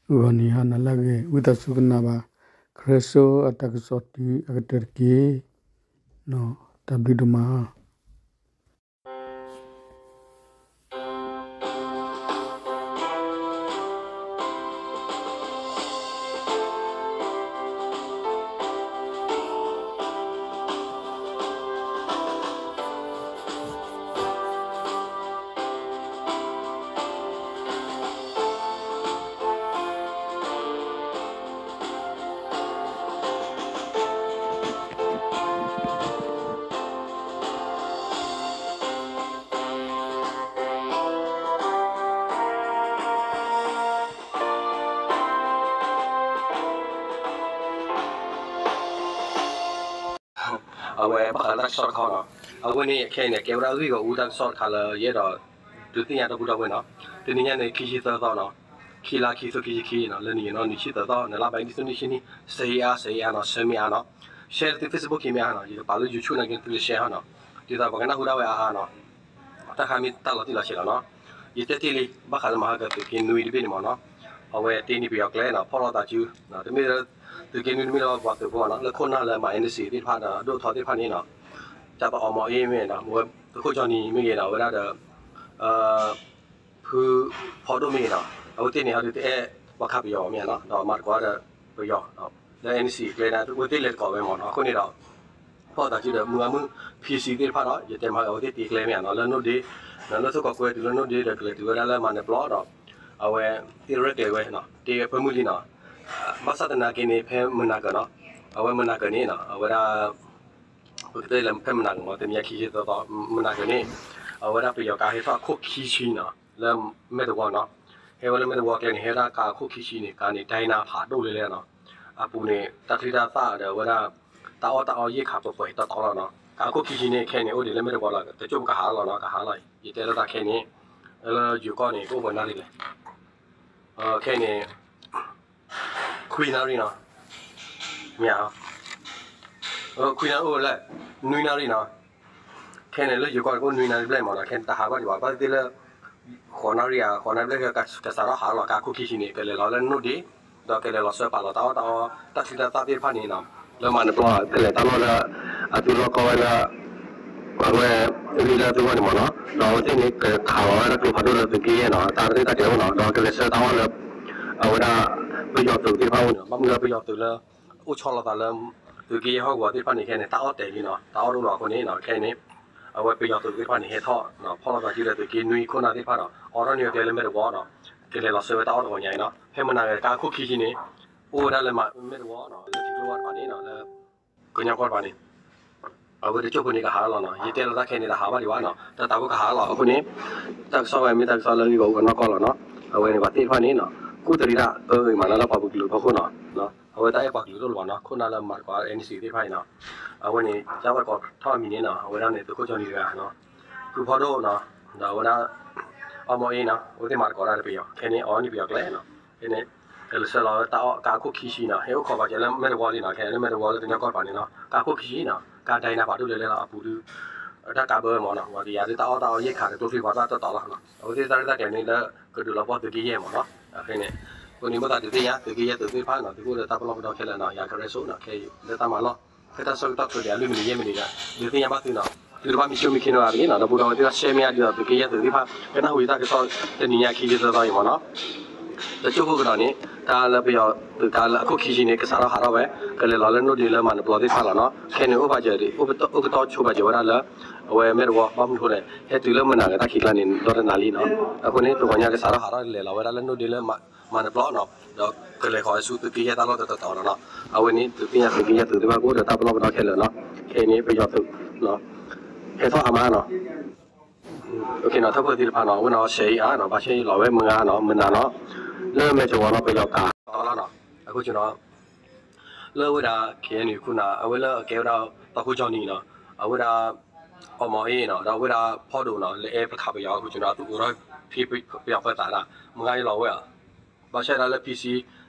ဂီၤနံၤဟါနၤလၢအဂ့ၤ ဝံသးစူၤကနၣ်ဘၣ် ခရၢစိအတၢ်ကစီၣ်တုၤအကတၢၢ်တက့ၢ်. တၢ်ဘျုးဒိၣ်မး. အဝဲဘၣ်ဃးလၢတၢ်ကစီၣ်တခါနီၤ, အဝဲန့ၣ်ခဲအံၤန့ၣ် ကဲဝဲဒၣ်အဂ့ၢ်ဂီၢ်အူတၢ်ကစီၣ်တခါလၢယအဲၣ်ဒိး ဒုးသ့ၣ်ညါဒီပုၢ်ဒီဝဲၢ်နီၤ, တနံၤညါန့ၣ် ခံဆံသၢသီနီၤ, ခံလါခံကထိခံဆံခံနီၤ, လၢနံၣ်ယနီၤ နံၣ်ဆံသၢသီ နလါဘၣ်နံၣ်ဆံနံၣ်ဆံနံၣ် စဲအါစဲအါနီၤ ဆၢမ့ၢ်အါနီၤ, ရှဲလီၤသု Facebook ခံမ့ၢ်အါနီၤ, ယကပာ်လၢ YouTube န့ၣ်က့ၤသုလၢရှဲဟီနီၤ, ဒ်သိးပှၤကနၢ်ဟူဒၣ်ဝဲအါအါနီၤ, တၢ်ခါမ့ၢ်တၢ်လီၤတံၢ်လီၤဆဲးလီၤနီၤ, ယတဲတ့ၢ်လံ ဘၣ်ဃးလၢမၤဟါကၢသုးက့နွံတဘ့ၣ်န့ၣ်မ့ၢ်နီၤ, အဝဲတ့န့ၢ်ပယီၤကျဲနီၤ ဖီၣ်လိာ်သးစု, တမ့ၢ်လၢ သုးက့နွံတမ့ၢ်လၢပှၤသုးဖိနီၤ လၢခိၣ်နၢ်လၢမၤ NCA သ့ၣ်တဖၣ်ဒီး ဒိၣ်ထီသ့ၣ်တဖၣ်န့ၣ်နီၤ, ကၢ်သီအီမီၤအ့မ့ၢ်နီၤ, သုးခိၣ်ကၠီနံၤမ့ၢ်ဂ့ၤနီၤ အဝဲဒၣ်ဒီး ဖုဖီဒိၣ်မ့ၢ်ဂ့ၤနီၤ, အဝဲသ့ၣ်န့ၣ် အဒုးတအဲၣ်ပှၤခးပယီၤမ့ၢ်နီၤ, ဒီးမၤသကိးဒီးပယီၤ, လၢ NCA ကျဲန့ၣ် အဝဲသ့ၣ်လဲၤသကိးဝဲမ့ၢ်နီၤ, အဃိန့ၣ်ဒီး ဖီၣ်လိာ်သးစုဒီးမုၢ်ဂၤမုၢ် PC သ့ၣ်တဖၣ်ဒီး ယတဲမၤက့ၤအဝဲသ့ၣ်တ့ကျဲမ့ၢ်နီၤ, လၢနိၣ်ဒ့, လၢသုးကီၢ်ကွဲတုၤလၢနိၣ်ဒ့ဒီးကလဲၤတုၤဝဲဒၣ်လၢမၤနၢၤပျီဒီး အဝဲသ့ၣ်ရဲၣ်ကျဲၤဝဲနီၤ, တ့ဖၢမုၢ်လံနီၤ, ဘၣ်ဆၣ်သနာ်က့န့ၣ် ဖဲမုၢ်နၤကၢၤနီၤ, အဝဲမုၢ်နၤကၢၤန့ၣ်နီၤ အဝဲဒၣ် ပကတဲလၢဖဲမုၢ်နၤကၢၤမ့ၢ် တနံၤညါခံဆံသၢသီ မုၢ်နၤကၢၤန့ၣ် အဝဲဒၣ်ပယီၤကါဟဲထီၣ်အခိၣ်ခံဆံနီၤ လၢမဲၢ်တဝီနီၤ, ဟဲဝဲလၢမဲၢ်တဝီကျဲန့ၣ် ဟဲဝဲဒၣ်ကါအခိၣ်ခံဆံန့ၣ် ကါန့ၣ် ဒဲနၤဖးဒိၣ်လဲၣ်လဲၣ်နီၤ, အပူၤန့ၣ် တၢ်ချံတၢ်သၣ်ဒီးဝဲဒၣ် တၢ်အီၣ်တၢ်အီယဲၢ်ခးပှဲၤပှဲၤတီတီလီၤနီၤ, ကါအခိၣ်ခံဆံန့ၣ် ခဲအံၤန့ၣ် အိၣ်ဒံးလၢမဲၢ်တဝီလီၤ, တကၠိၣ်ပကဟးလီၤနီၤ, ကဟးလီၤ, ယတဲလၢတၢ်ခဲအံၤန့ၣ် လၢယိၤကီၢ်န့ၣ် ကအိၣ်ပှဲၤနၣ်ရံၣ်လဲၣ် ခဲအံၤန့ၣ် ခွံနၣ်ရံၣ်နီၤ, မ့ၢ်ဧါ, ခွံနၣ်ရံၣ်အိၣ်လၢ နွံနၣ်ရံၣ်နီၤ, ခဲအံၤန့ၣ် လၢယိၤကီၢ်န့ၣ် ကအိၣ်နွံနၣ်ရံၣ်ဘျဲၣ်မ့ၢ်နီၤ, ခဲအံၤန့ၣ် တဟးဘၣ်ဒံးဘၣ်, ဘၣ်သ့ၣ်သ့ၣ်လၢ ဃိးနၣ်ရံၣ်ဧါ, ဃိးနၣ်ရံၣ်ဘျဲၣ် ကစးထီၣ်ဟးလီၤ, ကါအခိၣ်ခံဆံန့ၣ် ကလဲၤလီၤလၢနိၣ်ဒ့, ဒီးကလဲၤလီၤဆှၢပာ်လီၤတၢ်အီၣ်တၢ်အီ တၢ်ချံတၢ်သၣ်သ့ၣ်တဖၣ်န့ၣ်နီၤ, လၢမၤနၢၤပျီ ကလဲၤတၢ်လီၢ်လၢ အသုလီၢ်ကီၢ်ဝဲလၢ အဝဲ ရ့လၢသုဂီၢ်န့ၣ်မ့ၢ်နီၤ, ဒီးအဝဲသ့ၣ်န့ၣ် ကခးလီၤဝဲဒၣ်ကျိဖးဒိၣ်လၢသုးက့ယဲၢ်နီၤ, တၢ်ရဲၣ်တၢ်ကျဲၤအိၣ်နီၤ, ဒီးကလဲၤဆှၢတၢ်အီၣ်လၢ အဝဲဒၣ် ပယီၤသုးသ့ၣ်တဖၣ်အိၣ်န့ၣ်, ဘၣ်မနုၤလၢပယီၤသုးလၢ အိၣ်ဆီလီၤသးလၢ သုးက့ယဲၢ်ဟီၣ်ကဝီၤသ့ၣ်တဖၣ်န့ၣ် ခဲအံၤန့ၣ် တၢ်အီၣ်တဲာ်လံနီၤ, တၢ်အီၣ်တအိၣ်လီၤအဃိန့ၣ် ခဲအံၤန့ၣ် အဝဲပယီၤသုးသ့ၣ်တဖၣ်န့ၣ် ဟဲထီၣ် ဖီၣ်လိာ်သးစုဒီးသုးက့နွံခိၣ်နၢ်သ့ၣ်တဖၣ်ဒီး အိးထီၣ်န့ၢ်ဝဲကျဲလၢမဲၢ်တဝီဒီး ကလဲၤလီၤဆှၢဝဲတၢ်အီၣ်တဂီၤညါအံၤနီၤ, ဖဲမုၢ်နၤကၢၤ ကါအခိၣ်ခံဆံန့ၣ် အိၣ်ဝဲဒၣ်လၢမဲၢ်တဝီနီၤ, လၢထံကျိဝါတဖၣ်န့ၣ်နီၤ, လၢ ကညီကီၢ်တဖၣ်န့ၣ် အဝဲတကၠိၣ်ဖိန့ၣ်ကဟးလီၤနီၤ, ယတဲလီၤတၢ်ခဲအံၤန့ၣ် တဟးဘၣ်ဒံးဘၣ်နီၤ, တၢ်သးဝံၣ်ကဟးလီၤအဃိန့ၣ် တၢ်ကစီၣ်ဝဲမ့ၢ်တၢ်ကစီၣ်လၢအဂ့ၢ်ဂီၢ်အိၣ်ကနီၢ်ကီၢ်လီၤနီၤ, အဝဲန့ၣ်ပှၤသ့ၣ်တဖၣ်န့ၣ်နီၤ ကူၣ်တရံးတၢ်အၢဂ့ၤမးလၢပှၤပူၤကလုာ်ဖီခိၣ်နီၤ, အဝဲတၢ်အဲၣ်ပှၤကလုာ်တအိၣ်လၢၤဘၣ်နီၤ, ခိၣ်နၢ်လၢမၤသကိး NCA သ့ၣ်တဖၣ်အံၤနီၤ, အဝဲန့ၣ် ကၢ်သီၣ်ကိးထီၣ်မံၤန့ၣ်နီၤ, အဝဲဒၣ်န့ၣ် သုးခိၣ်ကၠီနံၤတဂၤနီၤ, ဖုဖီဒိၣ်နီၤ, ဒီးအဝဲဒၣ် အီမီၤအ့နီၤ, အဝဲသ့ၣ်မၤသကိးတၢ်ဒီးပယီၤ, ခဲအံၤန့ၣ် အီၤန့ၢ်ပယီၤကျဲနီၤ, ခဲအံၤန့ၣ် ကလဲၤဆှၢလီၤတၢ်အီၣ်ကါအခိၣ်ခံဆံနီၤ, ဟဲအိၣ်ခိးဘၣ်က့ၤလၢမဲၢ်တဝီလံနီၤ, ခဲအံၤလၢမဲၢ်တဝီလၢကညီကီၢ်တဖၣ်န့ၣ်နီၤ, ကါအခိၣ်ခံဆံနီၤ, ကါဒဲနၤဖးဒိၣ်လဲၣ်လဲၣ်လီၤ, အပူၤဒုး တၢ်ကးဘၢမ့ၢ်နီၤ, ပှၤကယၤဒုးတၢ်အီၣ်တၢ်အီယဲၢ်ခးကတိၤထံပှၤတၢ်တတီၤလီၤ, အဝဲသ့ၣ်တၢ်ရဲၣ်တၢ်ကျဲၤန့ၣ်လၢ ကဒုးလီၤပှီၢ်သုးက့ယဲၢ်မ့ၢ်နီၤ, အဃိန့ၣ် အဃိန့ၣ် မိၢ်သးဒုးသ့ၣ်ညါ သုးက့ယဲၢ်သုးသ့ၣ်တဖၣ်နီၤ, သုကအိၣ်ဒီးတၢ်ပလီၢ်ပဒီခဲလၢာ်နီၤ, ယၤကရၢစိနီၤ, ခဲအံၤလၢတၢ်မၤလီၢ် ဖဲတၢ်ဆၢကတီၢ်ချုးဒံးအလွံၢ်မံးနံးယဲၢ်မံးနံးဒီး ဒုးသ့ၣ်ညါဘၣ်သုနီၤ, သုတဘၣ်မံဆိမံခ့နီတဂၤတဂ့ၤနီၤ, ဒီပုၢ်ဒီဝဲၢ်သ့ၣ်တဖၣ် share မ့ၢ်အါဒ်သိးသုးက့ယဲၢ်သုးသ့ၣ်တဖၣ် ကနၢ်ဟူယတၢ်ကစီၣ်တနံၤညါခံဆံသၢသီအံၤမ့ၢ်နီၤ, တကၠိၢ်ဖိကဒီးန့ၣ် တၢ်လၢပယီၤသုးကါလၢအခိၣ်ခံဆံန့ၣ် ကစးထီၣ်ဟးထီၣ်ဝဲ ကလဲၤလီၤလၢနိၣ်ဒ့လၢမၤနၢၤပျီသ့ၣ်တဖၣ်လီၤနီၤ, ခဲအံၤန့ၣ် အိၣ်ဘၣ်စၢၤ အိၣ်ကတီၢ်ဆိဘၣ်စၢၤဝဲဒၣ်လၢ အဝဲမဲၢ်တဝီ ဘၣ်မနုၤအဃိလဲၣ် ဟဲတုၤလၢမုၢ်နၤကၢၤတၢ်ခံးကျါန့ၣ် ဒီတနၤလံနီၤ, အဃိန့ၣ် တဂီၤညါကစးထီၣ်ဟးထီၣ်လဲၤလီၤဝဲဒၣ်လၢနိၣ်ဒ့လၢ မၤနၢၤပျီနီၤ, ဒီးကလဲၤဃီၤဆူသုးက့ယဲၢ်တၢ်လီၢ်တတီၤတီၤလီၤနီၤ, အဝဲန့ၣ် သုးက့ယဲၢ်သုးသ့ၣ်တဖၣ်ကအိၣ်ဒီးတၢ်ပလီၢ်ပဒီခဲလၢာ်နီၤ, ခဲအံၤန့ၣ် ပယီၤသုး ဟဲထီၣ်အါမးနီၤ, ထၢဖှိၣ်သ့ၣ်တဖၣ်နီၤ အဝဲနီၤ ဆဲးအံၤအါနီၤ ဘၣ်ဆဲးလီၤဝဲမုၢ်ဂၤနီၤ မုၢ်နၤနီၤ, လၢမဲၢ်တဝီနီၤ ပယီၤကးတီလီၤနီၤ, အဃိနီၤ လၢအဝဲဒၣ် ခဲအံၤန့ၣ် ခိၣ်နၢ် အဝဲလၢအကဲဝဲဒၣ် တီခိၣ်ကၠီနံၤနီၤ, အဝဲဒၣ် အီမီၤအ့နီၤ ဒီးအဝဲဒၣ်ဖီဒိၣ်နီၤ လၢအဲၣ်ပခးပယီၤအဃိနီၤ အသုအိၣ်ထီၣ်ဖဲပယီၤပၢၤသးဒၣ် မုၢ်ဂၤအံၤလီၤဝဲဧါ, ဘၣ်ဆၣ်ဒၣ်လၢ PC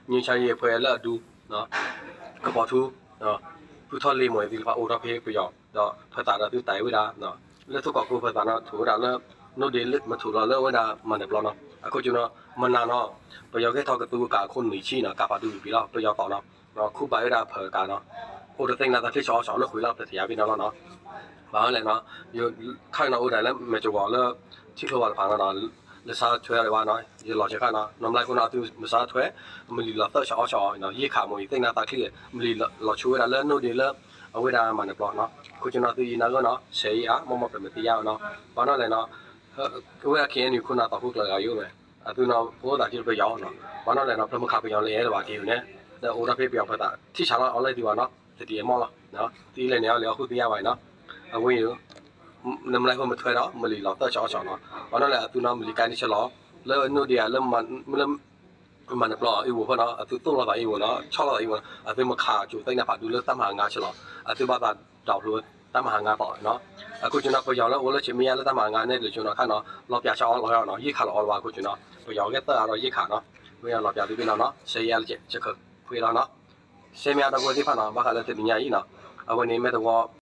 ငြိမ်းချမ်းရေးအဖွဲ့ လၢအဒူ ကပီၤထူ ဖုထီၣ်လ့မိၢ်သ့ၣ်တဖၣ်အိၣ်ထီၣ်ဖဲပယီၤ ဒီးပၢၤသးဒီးသုတၢ်အံၤဝဲဒၣ် လၢသုးကီၢ်ကိးပၢၤသးနီၤ ထုးဝဲဒၣ်လၢ နိၣ်ဒ့လၢမထုးလီၤလၢအဝဲဒၣ်မၤနၢၤပျီနီၤ, အခိၣ်ကၠူနီၤ မနၤနီၤ ပယီၤကဲထီၣ်ကသူအကၤအခိၣ်နွံဆံနီၤ ကၤဖးဒိၣ်ဝံၤလီၤ ပယီၤသီနီၤ ခူၣ်ဘၣ်ဝဲဒၣ်ဖၢးကၤနီၤ အိၣ်တသ့ၣ်နါသးချ့ဆှီအီၣ်ဆှီလၢဃုာ်လီၤ ပတယါဘ့ၣ်နီၤလီၤနီၤ ဘၣ်ဝဲလဲၣ်နီၤ ခါနီၤအိၣ်ဒၣ်လၢမဲာ်ကဝီၤလၢ ထံၣ်ချိၣ်ဝါတဖၣ်နီၤ လၢဆါထွဲအီၤဒံးဘၣ်နီၤ ယလီၤဆဲးဃာ်နီၤ နီၢ်မလါခိၣ်နီၤ အသုမဆါထွဲ မလံၤလီၤသၢဆှီအီၣ်ဆှီအီၤ ယ့ၣ်ခးမိၢ်အံၤသ့ၣ်နါသးချ့ မလံၤလီၤဆူဝဲဒၣ်လၢနိၣ်ဒ့လၢ အဝဲဒၣ်မၤနၢၤပျီနီၤ ခိၣ်ကၠူနီၤ သုယံၤနၢ်ဂၢၢ်နီၤ ဆဲးယံၤအါ မ့ၢ်မ့ၢ်ပမ့ၢ်သ့ၣ်ညါနီၤ ဘၣ်နီၤလဲၣ်နီၤ အဝဲဒၣ် ခ့ၣ်အဲၣ်ယူၣ် ခိၣ်နၢ်သးခိၣ်ကျၢၤဂၤယိၣ်ဝဲ အသုနီၤ ဖိသၣ်က့ပယီၤနီၤ ဘၣ်နီၤလဲၣ်နီၤ ဖျၢၣ်မုၢ်ခးပယီၤလၢအဲၣ်တဘၣ်က့ၤန့ၣ် ဒီးအိၣ်ဒီးဖဲပယီၤဖၢသး ထံၣ်ဆါလီၤအီၤလၢဒံးဘၣ်နီၤ သဒံးအမီၢ်လီၤ သုလဲၤန့ၣ်အီၤလဲၤအီၣ်ဃုသ့ၣ်ညါဘၣ်နီၤ အဝဲ နမလါခိၣ်မထွဲဒီး မလံၤလီၤသၢဆှီအီၣ်ဆှီနီၤ ဘၣ်နီၤလဲၣ် အသုနီၤ မလံၤကါန့ၣ်ဆဲးလီၤ လၢနိၣ်ဒ့ဧါ လၢ မၤနၢၤပျီအ့ၣ်ဝိၤဖဲနီၤ အသုသိၣ်လိာ်သးအ့ၣ်ဝိၤနီၤ ဆီၣ်လီၤသးအ့ၣ်ဝိၤနီၤ အသုမခးကၠိသ့ၣ်နါဖးဒိၣ်လၢတၢ်မၤဟးဂီၤဆဲးလီၤ အသုဘၣ်သးဒီးဖျိတၢ်မၤဟးဂီၤသီနီၤ အခိၣ်ကၠူနီၤ ပယီၤလၢအိၣ်လၢဆံးမဲာ်ညါလၢတၢ်မၤဟးဂီၤန့ၣ် ဒုးကၠူနီၤခါနီၤ လီၤပျးဆါအီၤလီၤနီၤ ယ့ၣ်ခးလီၤအီၤလၢၤဘၣ်ခိၣ်ကၠူနီၤ ပယီၤဂဲၤသၢအါဒီးယ့ၣ်ခးနီၤ ဝဲလီၤပျးသုဘ့ၣ်နီၤနီၤ ဆဲးယံၤအါလၢဆဲးခးခွဲးလီၤနီၤ ဆဲးမဲာ်ညါဒီပုၢ်ဝဲၢ်သ့ၣ်တဖၣ်နီၤ ဘၣ်ဃးလၢတနံၤညါအံၤနီၤ အဝဲန့ၣ်မ့ၢ်တဝီ